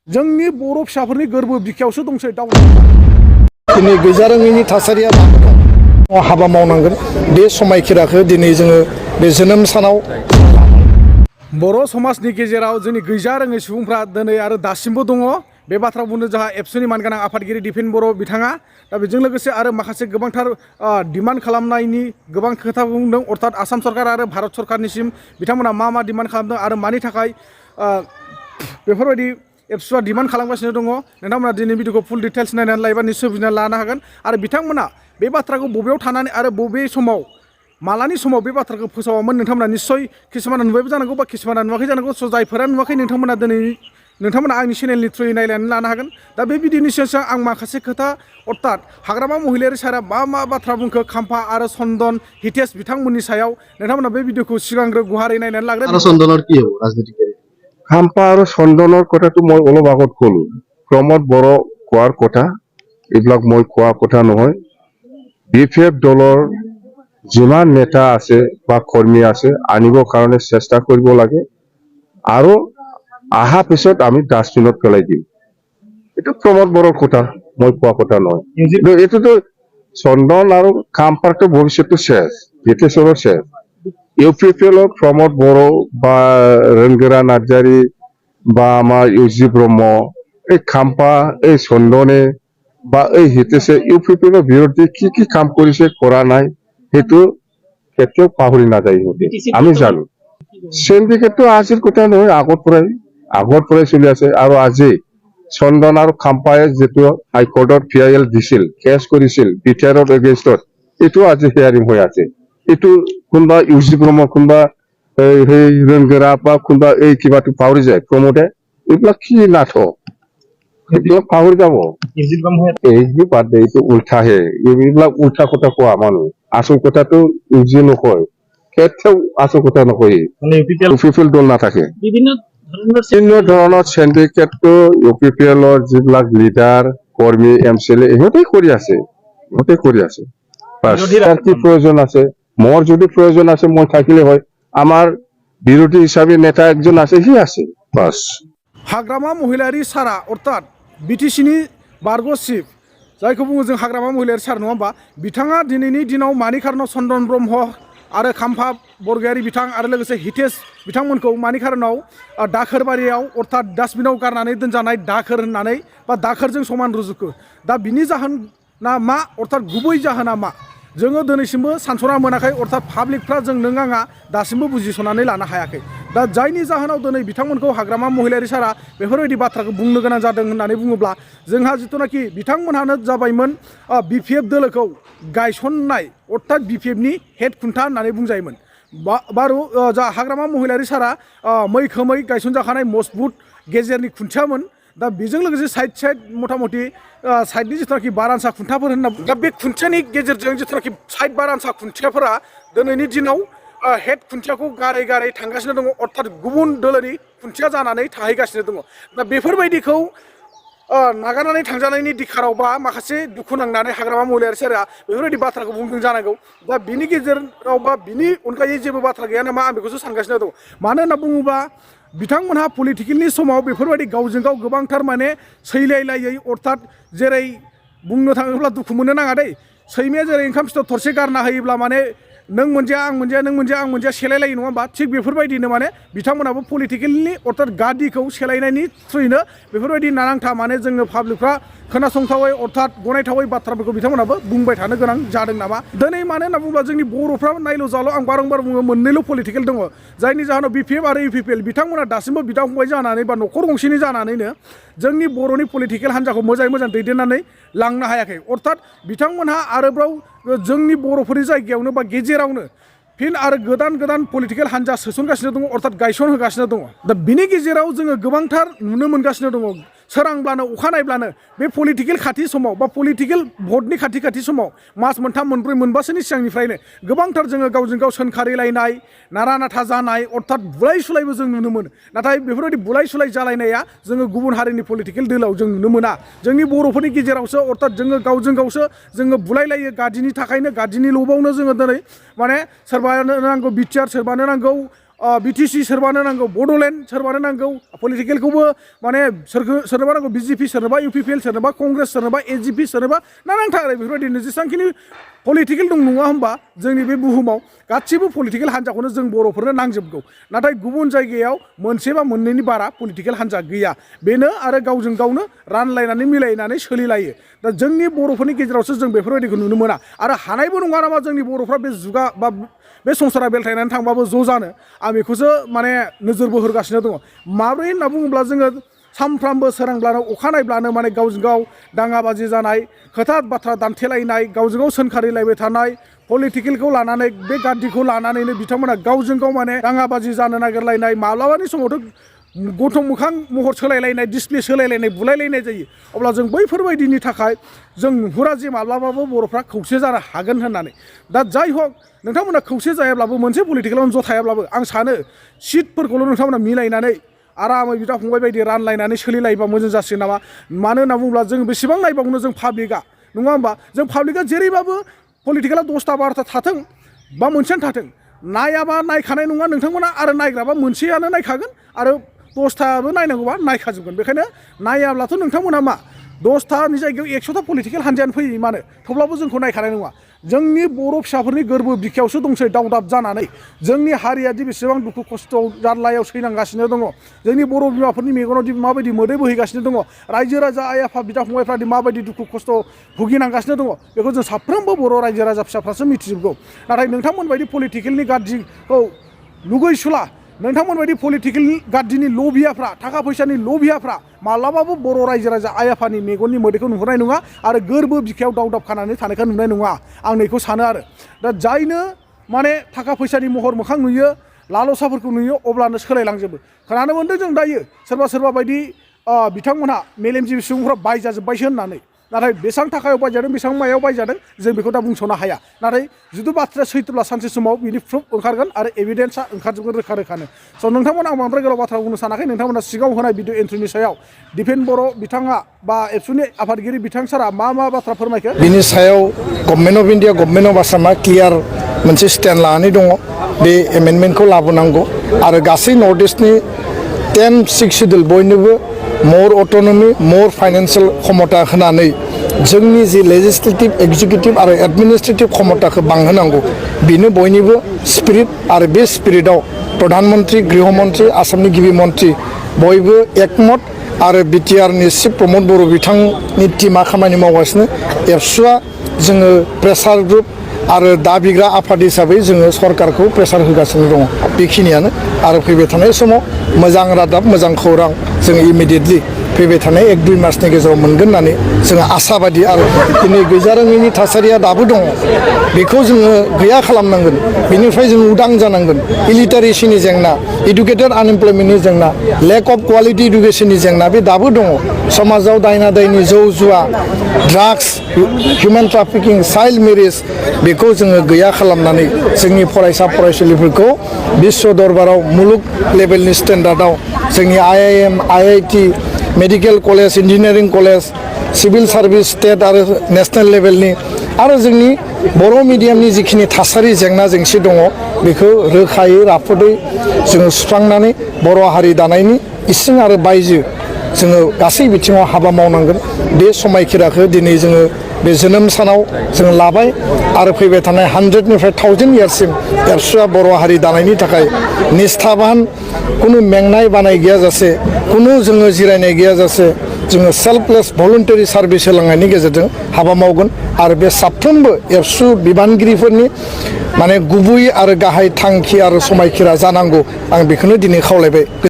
जोंनि बर' फिसाफोरनि गोरबो बिखायावसो दंसै दाउ दिनै गैजारोङैनि थासारिया हाबा मावनांगोन बे समायखिराखौ दिनै जोङो बे जोनोम सानाव बर' समाजनि गेजेराव जोंनि गैजारोङै सुबुंफ्रा दिनै आरो दासिमबो दङ बे बाथ्रा बुंनो जोंहा एबसुनि मानगोनां आफादगिरि दिपेन बर' बिथाङा दा बेजों लोगोसे आरो माखासे गोबांथार डिमान्ड खालामनायनि गोबां खोथा बुंदों अर्थात आसाम सरकार आरो भारत सरकारनिसिम बिथांमोना मा डिमान्ड खालामदों आरो मानि थाखाय बेफोरबायदि एबसुआ डिमान्ड खालामगासिनो दङ नोंथांमोना दिनै भिडिअखौ फुल डिटेल्स नायनानै लायोबा निश्चय बुजिनानै लानो हागोन आरो बिथांमोना बे बाथ्राखौ बबेयाव थानानै आरो बबे समाव मालानि समाव बे बाथ्राखौ फोसावामोन नोंथांमोना निश्चय किसुमाना नुबायबो जानांगौ बा किसुमाना नुवाखै जानांगौ स' जायफोरा नुवाखै नोंथांमोना आंनि चेनेलनि थ्रुयै नायनानै लानो हागोन दा बे भिडिअनि सिगां आं माखासे खोथा अर्थात हाग्रामा महिलारि सारा मा बाथ्रा बुंखो खाम्फा आरो चन्दन हितेश बिथांमोननि सायाव नोंथांमोना बे भिडिअखौ सिगांग्रो गुवारै नायनानै लाग्रो আৰু চন্দনৰ কি হ'ব ৰাজনীতিকাৰী খাম্পা আৰু চন্দনৰ কথাটো মই অলপ আগত ক'লো প্ৰমোদ বড়ো কোৱাৰ কথা এইবিলাক মই কোৱা কথা নহয় BPF দলৰ যিমান নেতা আছে বা কৰ্মী আছে আনিবৰ কাৰণে চেষ্টা কৰিব লাগে আৰু আহা পিছত আমি ডাষ্টবিনত পেলাই দিম এইটো প্ৰমোদ বড়োৰ কথা মই কোৱা কথা নহয় কিন্তু এইটোতো চন্দন আৰু খাম্পাৰটো ভৱিষ্যতটো শেষ হিতেশৰো শেষ UPPL প্রমোদ বড়ো বা রঙ্গেরা নার্জারি বা আমার ইউজি ব্রহ্ম এই খাম্পা এই চন্দনে বা এই হিতেশে UPPL বিরুদ্ধে কি কাম করেছে করা নাই সেইটো কেতিয়াও পাহৰি নাযায় সিহঁতে আমি জানো সিন্ডিকেটটো আজিৰ কথা নহয় আগৰ পৰাই চলি আছে আৰু আজি চন্দন আৰু খাম্পায়ে যেটো হাইকোৰ্টত PIL দিছিল কেছ কৰিছিল বিটিআৰৰ এগেইনষ্টত এইটো আজি হিয়াৰিং হৈ আছে এইটো কোনবা ইউজি ব্ৰহ্ম কোনবা সেই ৰংগেৰা বা কোনবা এই কিবাটো পাহৰি যায় প্ৰমোদে এইবিলাক কি নাটক এইবিলাক পাহৰি যাব এই যে বাদ দে এইটো উল্টাহে এইবিলাক উল্টা কথা কোৱা মানুহ আচল কথাটো ইউজি নকয় কেতিয়াও আচল কথা নকয় UPPL দল নাথাকে বিভিন্ন ধৰণৰ সিন্ডিকেটটো UPPLৰ যিবিলাক লিডাৰ কৰ্মী MCLA ইহঁতে কৰি আছে কি প্ৰয়োজন আছে মোৰ যদি প্ৰয়োজন আছে মই থাকিলে হয় আমাৰ বিৰোধী হিচাপে নেতা একজন আছে সি আছে বাস हाग्रामा महिलारि सारा अर्थात BTCनि बारग' चिफ जायखौ बुङो जों हाग्रामा महिलारि सार नङा होमबा बिथाङा दिनैनि दिनाव मानि खारनाव चन्दन ब्रह्म आरो खाम्फा बरगयारि बिथां आरो लोगोसे हितेश बिथांमोनखौ मानि खारनाव दाखोरबारियाव अर्थात डास्टबिनाव गारनानै दोनजानाय दाखोर होननानै बा दाखोरजों समान रुजुखो दा बिनि जाहोना मा अर्थात गुबै जाहोना मा जोङो दिनैसिमबो सानस'ना मोनाखै अर्थात पाब्लिकफ्रा जों नों आङा दासिमबो बुजिस'नानै लानो हायाखै दा जायनि जाहोनाव दिनै बिथांमोनखौ हाग्रामा महिलारि सारा बेफोरबायदि बाथ्राखौ बुंनो गोनां जादों होननानै बुङोब्ला जोंहा जिथुनाखि बिथांमोनहानो जाबायमोन BPF दोलोखौ गायसननाय अर्थात BPFनि हेड खुन्था होननानै बुंजायोमोन बारु जा हाग्रामा महिलारि सारा मैखोमै गायसनजाखानाय मजबुत गेजेरनि खुन्थियामोन दा बेजों लोगोसे साइड मथा-मथि साइडनि जिथुनाखि बारानसा खुन्थाफोर होनना दा बे खुन्थियानि गेजेरजों जिथुनाखि साइड बारानसा खुन्थियाफोरा दिनैनि दिनाव हेड खुन्थियाखौ गारै थांगासिनो दङ अर्थात गुबुन दोलोनि खुन्थिया जानानै थाहैगासिनो दङ दा बेफोरबायदिखौ नागारनानै थांजानायनि दिखारावबा माखासे दुखु नांनानै हाग्रामा महिलारि सारा बेफोरबायदि बाथ्राखौ बुंदों जानांगौ दा बिनि गेजेराव बा बिनि अनगायै जेबो बाथ्रा गैया नामा आं बेखौसो सानगासिनो दं मानो होनना बुङोबा बिथांमोनहा पलिटिकेलनि समाव बेफोरबायदि गावजों गाव गोबांथार माने सैलायलायै अर्थात जेरै बुंनो थाङोब्ला दुखु मोननो नाङा दै सैमाया जेरै ओंखाम फिथर थरसे गारना होयोब्ला माने नों मोनजाया आं मोनजाया नों मोनजाया आं मोनजाया सेलायलायो नङा होमबा थिग बेफोरबायदिनो माने बिथांमोनाबो पलिटिकेलनि अर्थात गादिखौ सेलायनायनि थ्रुयैनो बेफोरबायदि नानांथा माने जोङो पाब्लिकफ्रा खोनासंथावै अर्थात गनायथावै बाथ्राफोरखौ बिथांमोनाबो बुंबाय थानो गोनां जादों नामा दिनै मानो होनना बुङोब्ला जोंनि बर'फ्रा नायल' जाल' आं बारंबार बुङो मोननैल' पलिटिकेल दङ जायनि जाहोनाव BPF आरो UPPL बिथांमोना दासिमबो बिदा फंबाय जानानै बा न'खर गंसेनि जानानैनो जोंनि बर'नि पलिटिकेल हान्जाखौ मोजाङै दैदेननानै लांनो हायाखै अर्थात बिथांमोनहा आरोबाव जोंनि बर'फोरनि जायगायावनो बा गेजेरावनो फिन आरो गोदान पलिटिकेल हान्जा सोसनगासिनो दङ अर्थात गायसन होगासिनो दङ दा बिनि गेजेराव जोङो गोबांथार नुनो मोनगासिनो दङ सोरांब्लानो अखा नायब्लानो बे पलिटिकेल खाथि समाव बा पलिटिकेल भटनि खाथि समाव मास मोनथाम मोनब्रै मोनबासोनि सिगांनिफ्रायनो गोबांथार जोङो गावजों गाव सोंखारिलायनाय नारा नाथा जानाय अर्थात बुलाय सुलायबो जों नुनो मोनो नाथाय बेफोरबायदि बुलाय सुलाय जालायनाया जोङो गुबुन हारिनि पलिटिकेल दोलाव जों नुनो मोना जोंनि बर'फोरनि गेजेरावसो अर्थात जोङो गावजों गावसो जोङो बुलायलायो गादिनि थाखायनो गादिनि लबावनो जोङो दिनै माने सोरबानो नांगौ बिटिआर सोरबानो नांगौ बिटिसि सोरबानो नांगौ बड'लेण्ड सोरबानो नांगौ पलिटिकेलखौबो माने सोरनोबा नांगौ बिजेपि सोरनोबा इउपिपिएल सोरनोबा कंग्रेस सोरनोबा एजिपि सोरनोबा नांथारो बेफोरबायदिनो जेसेबांखिनि पलिटिकेल दं नङा होमबा जोंनि बे बुहुमाव गासिबो पलिटिकेल हान्जाखौनो जों बर'फोरनो नांजोबगौ नाथाय गुबुन जायगायाव मोनसे बा मोननैनि बारा पलिटिकेल हान्जा गैया बेनो आरो गावजों गावनो रानलायनानै मिलायनानै सोलिलायो दा जोंनि बर'फोरनि गेजेरावसो जों बेफोरबायदिखौ नुनो मोना आरो हानायबो नङा नामा जोंनि बर'फ्रा बे जुगा बा बे संसारा बेलथायनानै थांबाबो ज' जानो आं बेखौसो माने नोजोरबो होगासिनो दङ माब्रै होनना बुङोब्ला जोङो सानफ्रामबो सोरांब्लानो अखा नायब्लानो माने गावजों गाव दाङाबाजि जानाय खोथा बाथ्रा दान्थेलायनाय गावजों गाव सोंखारिलायबाय थानाय पलिटिकेलखौ लानानै बे गादिखौ लानानैनो बिथांमोना गावजों गाव माने दाङाबाजि जानो नागिरलायनाय माब्लाबानि समावथ' गथ' मोखां महर सोलायलायनाय डिसप्ले सोलायलायनाय बुलायलायनाय जायो अब्ला जों बैफोरबायदिनि थाखाय जों नुहुरा जे माब्लाबाबो बर'फ्रा खौसे जानो हागोन होननानै दा जाय हक नोंथांमोना खौसे जायाब्लाबो मोनसे पलिटिकेलावनो ज' थायाब्लाबो आं सानो सिटफोरखौल' नोंथांमोना मिलायनानै आरामै बिदा फंबाय बायदि रानलायनानै सोलिलायोबा मोजां जासिगोन नामा मानो होनना बुङोब्ला जों बेसेबां नायबावनो जों पाब्लिकआ नङा होमबा जों पाब्लिकआ जेरैबाबो पलिटिकेला 10ता 12ता थाथों बा मोनसेयानो थाथों नायाबा नायखानाय नङा नोंथांमोना आरो नायग्राबा मोनसेयानो नायखागोन आरो 10ताबो नायनांगौबा नायखाजोबगोन बेखायनो नायाब्लाथ' नोंथांमोना मा 10तानि जायगायाव 100ता पलिटिकेल हान्जायानो फैयो मानो थेवब्लाबो जोंखौ नायखानाय नङा जोंनि बर' फिसाफोरनि गोरबो बिखायावसो दंसै दावदाब जानानै जोंनि हारियादि बेसेबां दुखु खस्थ' जारलायाव सैनांगासिनो दङ जोंनि बर' बिमाफोरनि मेगनावदि माबायदि मोदै बोहैगासिनो दङ रायजो राजा आइ आफा बिदा फंबायफ्रादि माबायदि दुखु खस्थ' भुगिनांगासिनो दङ बेखौ जों साफ्रोमबो बर' रायजो राजा फिसाफ्रासो मिथिजोबगौ नाथाय नोंथांमोन बायदि पलिटिकेलनि गाज्रिखौ लुगैसुला नोंथांमोन बायदि पलिटिकेल गाज्रिनि लबियाफ्रा थाखा फैसानि लबियाफ्रा माब्लाबाबो बर' रायजो राजा आइ आफानि मेगननि मोदैखौ नुहुरनाय नङा आरो गोरबो बिखायाव दावदाब खानानै थानायखौ नुनाय नङा आं नैखौ सानो आरो दा जायनो माने थाखा फैसानि महर मोखां नुयो लालसाफोरखौ नुयो अब्लानो सोलायलांजोबो खोनानो मोन्दों जों दायो सोरबा बायदि बिथांमोनहा मेलेमजिबि सुबुंफ्रा बायजाजोब्बायसो होननानै नाथाय बेसेबां थाखायाव बायजादों बेसेबां मायाव बायजादों जों बेखौ दा बुंस'नो हाया नाथाय जुदि बाथ्राया सैथोब्ला सानसे समाव बिनि प्रुफ ओंखारगोन आरो एभिडेन्सआ ओंखारजोबगोन रोखा रोखानो स' नोंथांमोना आं बांद्राय गोलाव बाथ्रा बुंनो सानाखै नोंथांमोना सिगाङाव होनाय भिडिअ एन्ट्रिनि सायाव दिपेन बर' बिथाङा बा एबसुनि आफादगिरि बिथां सारा मा बाथ्रा फोरमायखो बिनि सायाव government of India government of आसामा क्लियार मोनसे स्टेन्ड लानानै दङ बे एमेन्डमेन्टखौ लाबोनांगौ आरो गासै नर्थ इस्टनि 10-6 सिडुल बयनोबो मर अट'नमि मर फाइनेन्सियेल क्षमता होनानै जोंनि जि लेजिस्लेटिभ एक्जिकिउटिभ आरो एडमिनिस्ट्रेटिभ क्षमताखौ बांहोनांगौ बेनो बयनिबो स्पिरिट आरो बे स्पिरिटआव प्रधानमन्त्री गृहमन्त्री आसामनि गिबि मन्त्रि बयबो एकमत आरो बिटिआरनि चिफ प्रमद बर' बिथांनि टिमा खामानि मावगासिनो एबसुआ जोङो प्रेसार ग्रुप आरो दाबिग्रा आफाद हिसाबै जोङो सरकारखौ प्रेसार होगासिनो दङ बेखिनियानो आरो फैबाय थानाय समाव मोजां रादाब मोजां खौरां जोङो इमिडियेटलि फैबाय थानाय 1-2 मासनि गेजेराव मोनगोन होननानै जोङो आसाबादि आरो दिनै गैजारोङैनि थासारिया दाबो दङ बेखौ जोङो गैया खालामनांगोन बेनिफ्राय जों उदां जानांगोन इलिटारेसिनि जेंना इडुकेटेड आनएमप्लयमेन्टनि जेंना लेक अफ क्वालिटि इडुकेसननि जेंना बे दाबो दङ समाजाव दायना दायनि जौ जुवा drugs human trafficking child marriage बेखौ जोङो गैया खालामनानै जोंनि फरायसा फरायसुलिफोरखौ बिश्व दरबाराव मुलुग लेभेलनि स्टेन्डार्डआव जोंनि IIM IIT medical college engineering college civil service state आरो नेशनेल लेभेलनि आरो जोंनि बर' मिडियामनि जिखिनि थासारि जेंना जेंसि दङ बेखौ रोखायै राफोदै जोङो सुस्रांनानै बर' हारि दानायनि इसिं आरो बायजो जोङो गासै बिथिङाव हाबा मावनांगोन बे समायखिराखौ दिनै जोङो बे जोनोम सानाव जों लाबाय आरो फैबाय थानाय 100निफ्राय 1000 इयार्ससिम एबसुआ बर' हारि दानायनि थाखाय निस्थाबान कुनु मेंनाय बानाय गैयाजासे कुनु जोङो जिरायनाय गैयाजासे जोङो सेल्फलेस भलुन्टारि सार्भिस होलांनायनि गेजेरजों हाबा मावगोन आरो बे साफ्रोमबो एबसु बिबानगिरिफोरनि माने गुबै आरो गाहाय थांखि आरो समायखिरा जानांगौ आं बेखौनो दिनै खावलायबाय।